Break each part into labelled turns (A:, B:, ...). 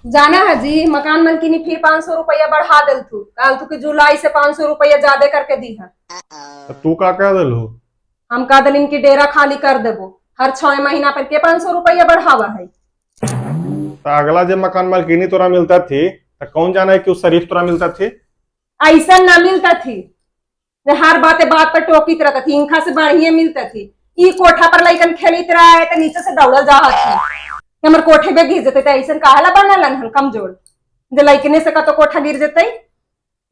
A: जाना है जी, मकान मालकिनी फिर 500 रुपया बढ़ा दिल तू। कहल तू कि जुलाई से 500 रुपया ज्यादा करके दी है।
B: तो तू का कह दिलहु?
A: हम कह दिलिन कि डेरा खाली कर देबो, हर 6 महीना पर के 500 रुपया बढ़ावा है।
B: तो अगला जब मकान मालकिनी तोरा मिलता थी तो कौन जाना है कि उस शरीफ तोरा मिलता थी?
A: ऐसा ना मिलता थी, हर बाते बात पर टोकित रहता थी, इनखा से बढ़िया मिलता थी। ई कोठा पर लइकन खेलित रहा है तो नीचे से दौड़ल जा थी, हमर कोठे पे गिर जते। ऐसा काहेला बनलन हन कमजोर जे लइकने से कतो कोठा गिर जते।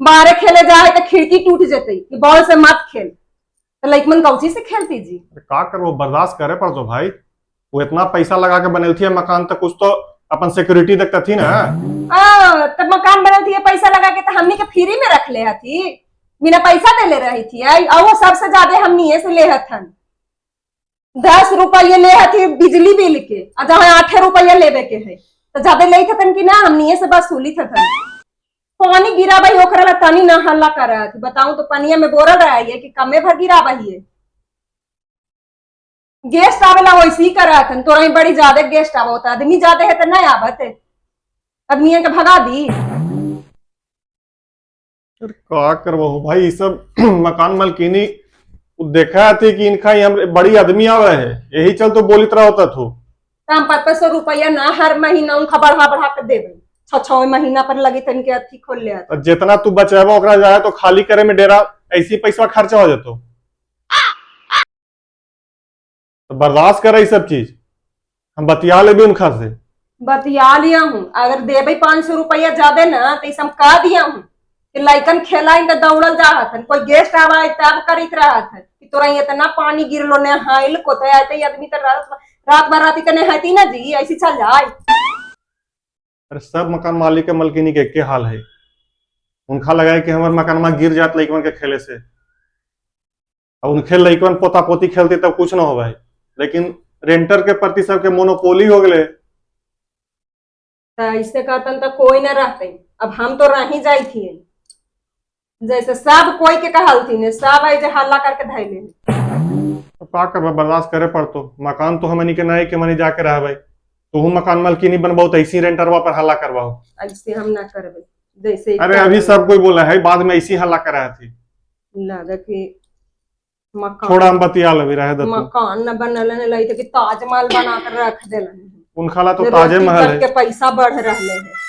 A: बाहरे खेले जा है तो खिड़की टूट जते कि बॉल से मत खेल, तो लइकमन कौची से खेलती जी?
B: का करबो, बर्दाश्त करे पड़तो भाई। वो इतना पैसा लगा के बनल थी मकान तो कुछ तो अपन सिक्योरिटी देखता थी ना।
A: तब मकान बनल थी पैसा लगा के, तो हमनी के फ्री में रख ले हथी, बिना पैसा देले रही थी। और वो सबसे ज्यादा हमनी से ले हथन, 10 रुपये ले हथी बिजली बिल के, और जहाँ 8 रुपये लेवे के है तो ज्यादा ले थन कि ना, हमनी से वसूली थन। पानी गिरा भाई ओकरा ला तनी ना हल्ला कर रहा थी, बताऊं तो पनिया में बोरल रहा है कि कमे भर गिरा है। गेस्ट आवेला वैसे ही करा थन, तोरा ही बड़ी ज्यादा गेस्ट आवत, आदमी ज्यादा है तो नहीं आवत, आदमी के भगा दी।
B: का करबो भाई, सब मकान मालकिनी देखा थी कि इनका हम बड़ी आदमी आवे है, यही चल तो बोलित रहा होता थू।
A: हम 500 रुपया ना हर महीना उनका बढ़ा बढ़ा के देवे, 6-6 महीना पर लगी तन के अथी खोल ले।
B: तो जितना तू बचाबो ओकरा जाए तो खाली करे में डेरा ऐसी पैसा खर्चा हो जतो, तो बर्दाश्त करे सब चीज। हम बतिया ले भी उनका से,
A: बतिया लिया हूँ। अगर देवे 500 रुपया ज्यादा ना तो हम कह दिया हूँ कि लइकन खेला तो दौड़ल जा हथन, कोई गेस्ट आवा है तब करित रहा था कि तोरा इतना पानी गिरलो ने हाइल को तो आते आदमी तो रात भर राती तो नहाती ना जी, ऐसी चल जाए।
B: अरे सब मकान मालिक के मलकिनी के के हाल है, उनका लगाए कि हमारे मकान में गिर जात लइकन के खेले से, और उनके लइकन पोता पोती खेलते तब कुछ ना हो भाई, लेकिन रेंटर के प्रति सबके मोनोपोली हो गए।
A: ऐसे करतन तो कोई ना रहते, अब हम तो रही जाई थी जैसे सब कोई के कहल थी ने, सब ऐसे हल्ला करके धैले।
B: तो का करबा, बर्दाश्त करे पड़तो। मकान तो हमनी के नहीं के मनी जाके रह भाई, तू मकान मालकिनी बनबाऊ तो ऐसी रेंटरवा पर हल्ला करवाओ।
A: ऐसे हम ना करबे जैसे।
B: अरे अभी सब कोई बोला है, बाद में ऐसी हल्ला करा थी
A: लगे कि मकान
B: थोड़ा हम बतिया लेबे रहे दे,
A: मकान न बनल ने लई कि ताजमहल बना कर रख देलन
B: उनखाला तो ताजे महल है
A: के पैसा बढ़ रहले है।